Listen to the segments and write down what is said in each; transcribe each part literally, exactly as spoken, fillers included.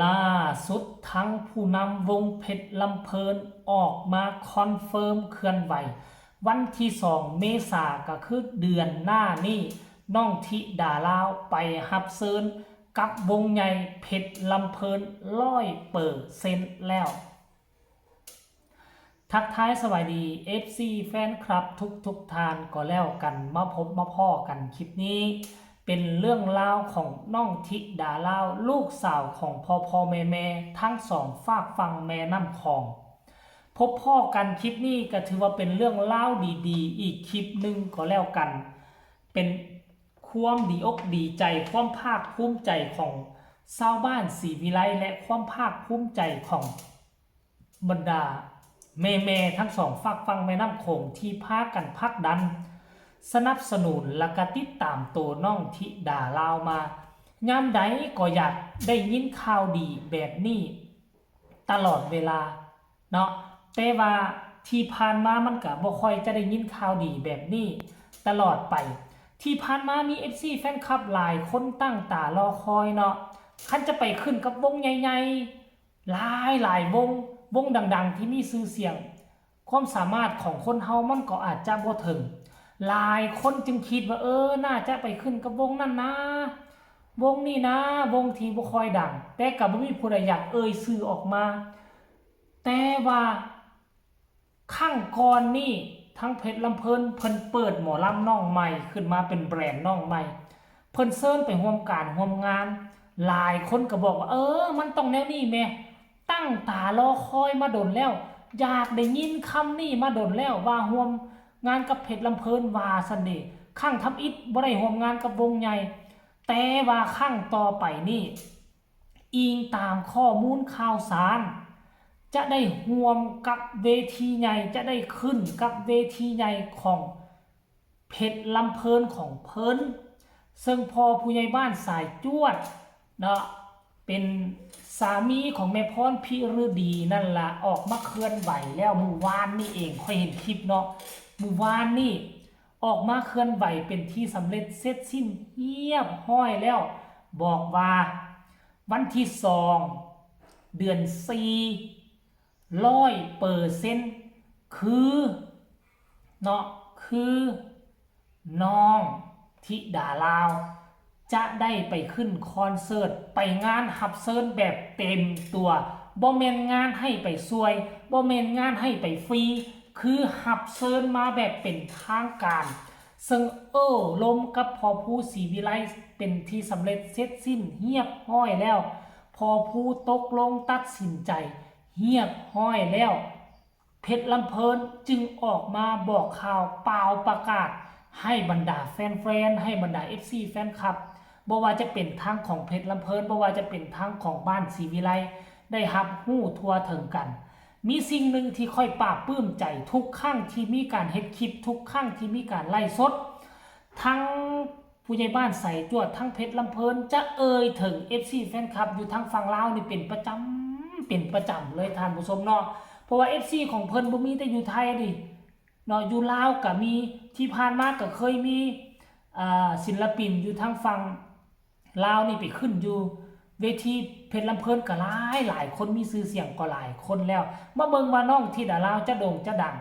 ล่าสุดทั้งผู้นำวงเพชรลำเพลินออกมาคอนเฟิร์มเคลื่อนไหว วันที่สองเมษาก็คือเดือนหน้านี่ น้องธิดาลาวไปฮับเซิญกับวงใหญ่เพชรลำเพลินร้อยเปอร์เซ็นต์แล้ว ทักทายสวัสดี เอฟซี แฟนคลับทุกทุกๆท่านก็แล้วกัน มาพบมาพ้อกันคลิปนี้ เป็นเรื่องราวของน้องธิดาลาว ลูกสาวของพ่อพ่อแม่แม่ทั้งสองฟากฝั่งแม่น้ำของ พบพ้อกันคลิปนี้ก็ถือว่าเป็นเรื่องราวดีๆ อีกคลิปหนึ่งก็แล้วกัน เป็นความดีอกดีใจ ความภาคภูมิใจของชาวบ้านศรีวิไล และความภาคภูมิใจของบรรดาแม่ๆทั้งสองฟากฝั่งแม่น้ำโขงที่พากันผลักดัน สนับสนุนและก็ติดตามตัวน้องธิดาลาวมา ยามใดก็อยากได้ยินข่าวดีแบบนี้ ตลอดเวลาเนาะ แต่ว่าที่ผ่านมามันก็บ่ค่อยจะได้ยินข่าวดีแบบนี้ตลอดไป ที่ผ่านมามี เอฟซี แฟนคลับหลายคนตั้งตารอคอยเนาะ คันจะไปขึ้นกับวงใหญ่ๆ หลายๆวง วงดังๆที่มีชื่อเสียง ความสามารถของคนเฮามันก็อาจจะบ่ถึง หลายคนจึงคิดว่า เออ น่าจะไปขึ้นกับวงนั่นนะ วงนี้นะ วงที่บ่ค่อยดัง แต่ก็บ่มีผู้ใดอยากเอ่ยชื่อออกมา แต่ว่าครั้งก่อนนี่ ทั้งเพชรลำเพลินเพิ่นเปิดหมอลำน้องใหม่ขึ้นมาเป็นแบรนด์น้องใหม่ เพิ่นเชิญไปร่วมการร่วมงาน หลายคนก็บอกว่า เออ มันต้องแนวนี้แหม ตั้งตารอคอยมาดนแล้ว อยากได้ยินคำนี้มาดนแล้ว ว่าร่วมงานกับเพชรลำเพลิน ว่าซั้นเด้ ครั้งทำอิฐบ่ได้ร่วมงานกับวงใหญ่ แต่ว่าครั้งต่อไปนี่ อิงตามข้อมูลข่าวสาร จะได้ร่วมกับเวทีใหญ่ จะได้ขึ้นกับเวทีใหญ่ของเพชรลำเพลินของเพิ่น ซึ่งพ่อผู้ใหญ่บ้านสายจวดเนาะ เป็นสามีของแม่พรพิรดีนั่นละ ออกมาเคลื่อนไหวแล้ว มื้อวานนี่เอง ข้อยเห็นคลิปเนาะ มื้อวานนี่ ออกมาเคลื่อนไหวเป็นที่สำเร็จเสร็จสิ้นเรียบร้อยแล้ว บอกว่าวันที่สองเดือนสี่ ร้อยเปอร์เซ็นต์ คือเนาะ คือน้องธิดาลาว จะได้ไปขึ้นคอนเสิร์ต ไปงานฮับเซิญแบบเต็มตัว บ่แม่นงานให้ไปซวย บ่แม่นงานให้ไปฟรี คือฮับเซิญมาแบบเป็นทางการ ซึ่งเอ้อล้มกับพ่อผู้ศรีวิไลเป็นที่สำเร็จเสร็จสิ้นเรียบร้อยแล้ว พ่อผู้ตกลงตัดสินใจเรียบร้อยแล้ว เพชรลำเพลินจึงออกมาบอกข่าวเป่าประกาศให้บรรดาแฟนๆ ให้บรรดา เอฟซี แฟนคลับ บ่ว่าจะเป็นทางของเพชรลำเพลิน บ่ว่าจะเป็นทางของบ้านศรีวิไล ได้รับรู้ทั่วถึงกัน มีสิ่งหนึ่งที่ข้อยปลาบปลื้มใจทุกครั้งที่มีการเฮ็ดคลิป ทุกครั้งที่มีการไลฟ์สด ทั้งผู้ใหญ่บ้านสายจวด ทั้งเพชรลำเพลิน จะเอ่ยถึง เอฟซี แฟนคลับ อยู่ทางฝั่งลาวนี่เป็นประจำ เป็นประจำเลยท่านผู้ชมเนาะ เพราะว่า เอฟซี ของเพิ่นบ่มีแต่อยู่ไทยดิ เนาะ อยู่ลาวก็มี ที่ผ่านมาก็เคยมี อ่า ศิลปินอยู่ทางฝั่งลาวนี่ไปขึ้นอยู่เวทีเพชรลำเพลินก็หลายหลายคน มีชื่อเสียงก็หลายคนแล้ว มาเบิ่งว่าน้องธิดาลาวจะโด่งจะดัง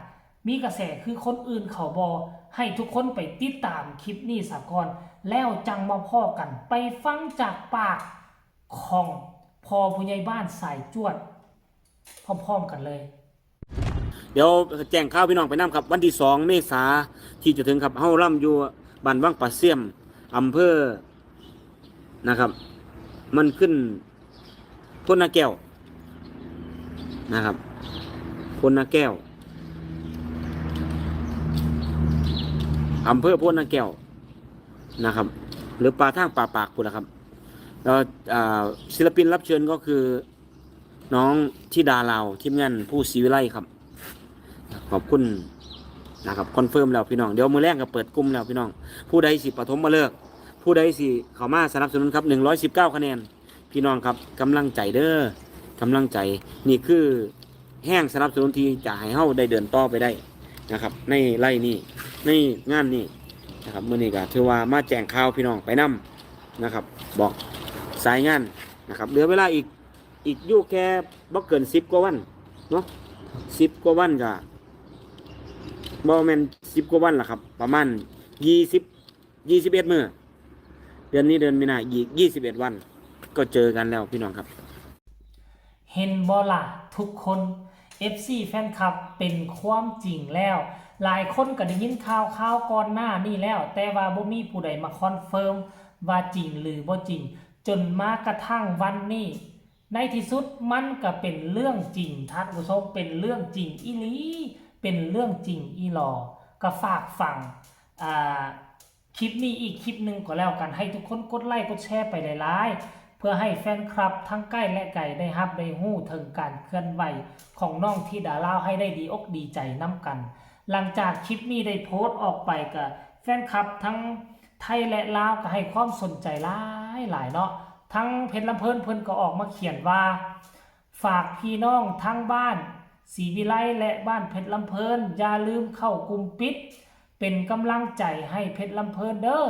มีกระแสคือคนอื่นเขาบ่ ให้ทุกคนไปติดตามคลิปนี้ซะก่อน แล้วจั่งมาพ้อกัน ไปฟังจากปากของพ่อผู้ใหญ่บ้านสายจวด พร้อมๆกันเลย เดี๋ยวแจ้งข่าวพี่น้องไปนำครับ วันที่สองเมษาที่จะถึงครับ เฮาล่ำอยู่บ้านวังป่าเสี้ยม อำเภอนะครับ มันขึ้นโพนนาแก้วนะครับ โพนนาแก้ว อำเภอโพนนาแก้วนะครับ หรือป่าทางป่าปากพุ้นล่ะครับ แล้วอ่าศิลปินรับเชิญก็คือ น้องธิดาลาว ทีมงานผู้ศรีวิไลครับ ขอบคุณนะครับ คอนเฟิร์มแล้วพี่น้อง เดี๋ยวมื้อแลงก็เปิดกลุ่มแล้วพี่น้อง ผู้ใดสิปฐมฤกษ์ ผู้ใดสิเข้ามาสนับสนุนครับ หนึ่งร้อยสิบเก้าคะแนน พี่น้องครับ กำลังใจเด้อ กำลังใจ นี่คือแรงสนับสนุนที่จะให้เฮาได้เดินต่อไปได้นะครับ ในไลน์นี้ ในงานนี้นะครับ มื้อนี้ก็ถือว่ามาแจ้งข่าวพี่น้องไปนำนะครับ บอกสายงานนะครับ เหลือเวลาอีก อีกอยู่แค่บ่เกินสิบกว่าวันเนาะ สิบกว่าวันก็บ่แม่นสิบกว่าวันล่ะครับ ประมาณยี่สิบ ยี่สิบเอ็ดมื้อ เดือนนี้เดือนมีนาอีกยี่สิบเอ็ดวัน ก็เจอกันแล้วพี่น้องครับ เห็นบ่ล่ะทุกคน เอฟซี แฟนคลับเป็นความจริงแล้ว หลายคนก็ได้ยินข่าวข่าวก่อนหน้านี้แล้ว แต่ว่าบ่มีผู้ใดมาคอนเฟิร์มว่าจริงหรือบ่จริง จนมากระทั่งวันนี้ ในที่สุดมันก็เป็นเรื่องจริง ท่านผู้ชม เป็นเรื่องจริงอีหลี เป็นเรื่องจริงอีหลอ ก็ฝากฟัง อ่า คลิปนี้อีกคลิปหนึ่งก็แล้วกัน ให้ทุกคนกดไลค์กดแชร์ไปหลายๆ เพื่อให้แฟนคลับทั้งใกล้และไกลได้ฮับได้ฮู้ถึงการเคลื่อนไหวของน้องธิดาลาวให้ได้ดีอกดีใจนำกัน หลังจากคลิปนี้ได้โพสต์ออกไปก็แฟนคลับทั้งไทยและลาวก็ให้ความสนใจหลายๆเนาะ ทั้งเพชรลำเพลินเพิ่นก็ออกมาเขียนว่า ฝากพี่น้องทั้งบ้านศรีวิไลและบ้านเพชรลำเพลิน อย่าลืมเข้ากลุ่มปิด เป็นกำลังใจให้เพชรลำเพลินเด้อ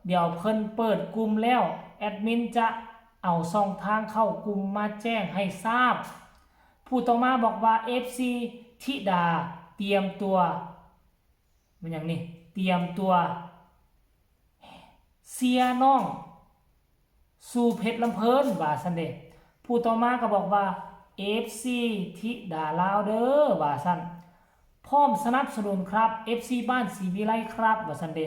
เดี๋ยวเพิ่นเปิดกลุ่มแล้ว แอดมินจะเอาช่องทางเข้ากลุ่มมาแจ้งให้ทราบ ผู้ต่อมาบอกว่า เอฟซี ธิดาเตรียมตัว มันอย่างนี้ เตรียมตัว เสียน้องสู่เพชรลำเพลินว่าซั่นเด้ ผู้ต่อมาก็บอกว่า เอฟซี ธิดาลาวเด้อว่าซั่น พร้อมสนับสนุนครับ เอฟซี บ้านศรีวิไลครับว่าซั่นเด้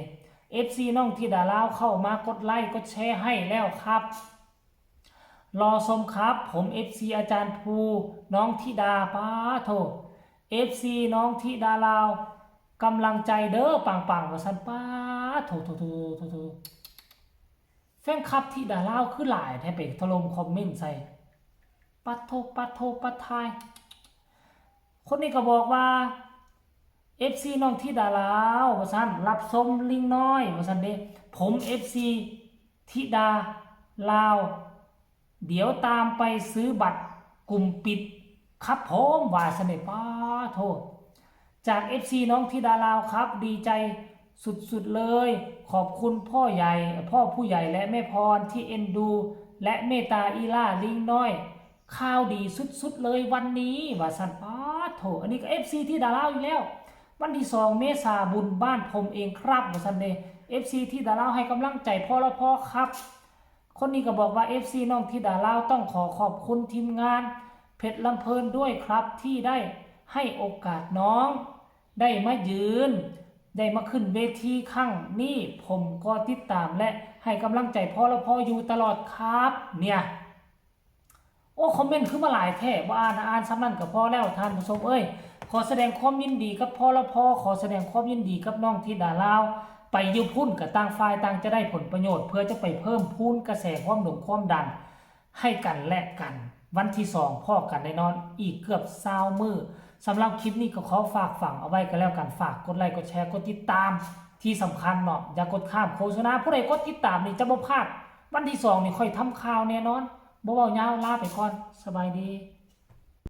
เอฟซี น้องธิดาลาวเข้ามากดไลค์กดแชร์ให้แล้วครับ รอชมครับ ผม เอฟซี อาจารย์ภู น้องธิดา ป้าโท เอฟซี น้องธิดาลาว กำลังใจเด้อปังๆว่าซั่น ป้าโทโทโทโทโท แฟนคลับธิดาลาวคือหลายแท้ ไปถล่มคอมเมนต์ใส่ ปัดโทปัดโทปัดทาย คนนี้ก็บอกว่า เอฟซี น้องธิดาลาวว่าซั่น รับชมลิงน้อยว่าซั่นเด้ ผม เอฟซี ธิดาลาว เดี๋ยวตามไปซื้อบัตรกลุ่มปิดครับผมว่าซั่นเด้ ป้าโท จาก เอฟซี น้องธิดาลาวครับ ดีใจสุดๆเลย ขอบคุณพ่อใหญ่ พ่อผู้ใหญ่และแม่พรที่เอ็นดู และเมตตาอีหล่าลิงน้อย ข่าวดีสุดๆเลยวันนี้ว่าซั่น ป้าโท อันนี้ก็ เอฟซี ธิดาลาวอีกแล้ว วันที่สองเมษาบุญบ้านผมเองครับว่าซั่นเด้ เอฟซี ธิดาลาวให้กำลังใจพ่อละพ่อครับ คนนี้ก็บอกว่า เอฟซี น้องธิดาลาวต้องขอขอบคุณทีมงานเพชรลำเพลินด้วยครับ ที่ได้ให้โอกาสน้อง ได้มายืน ได้มาขึ้นเวทีครั้งนี้ ผมก็ติดตามและให้กำลังใจพ่อละพ่ออยู่ตลอดครับ เนี่ย โอ้ คอมเมนต์คือมาหลายแท้ บ่อ่าน อ่านส่ำนั้นก็พอแล้ว ท่านผู้ชมเอ้ย ขอแสดงความยินดีกับพ่อละพ่อ ขอแสดงความยินดีกับน้องธิดาลาว ไปอยู่พุ้นก็ต่างฝ่ายต่างจะได้ผลประโยชน์ เพื่อจะไปเพิ่มพูนกระแสความโด่งความดังให้กันและกัน วันที่สองพ้อกันแน่นอน อีกเกือบซาวมื้อ สำหรับคลิปนี้ก็ขอฝากฝังเอาไว้ก็แล้วกัน ฝากกดไลค์กดแชร์กดติดตาม ที่สำคัญเนาะ อย่ากดข้ามโฆษณา ผู้ใดกดติดตามนี่จะบ่พลาด วันที่สองนี่ค่อยทำข่าวแน่นอน บ่เว้ายาว ลาไปก่อน สบายดี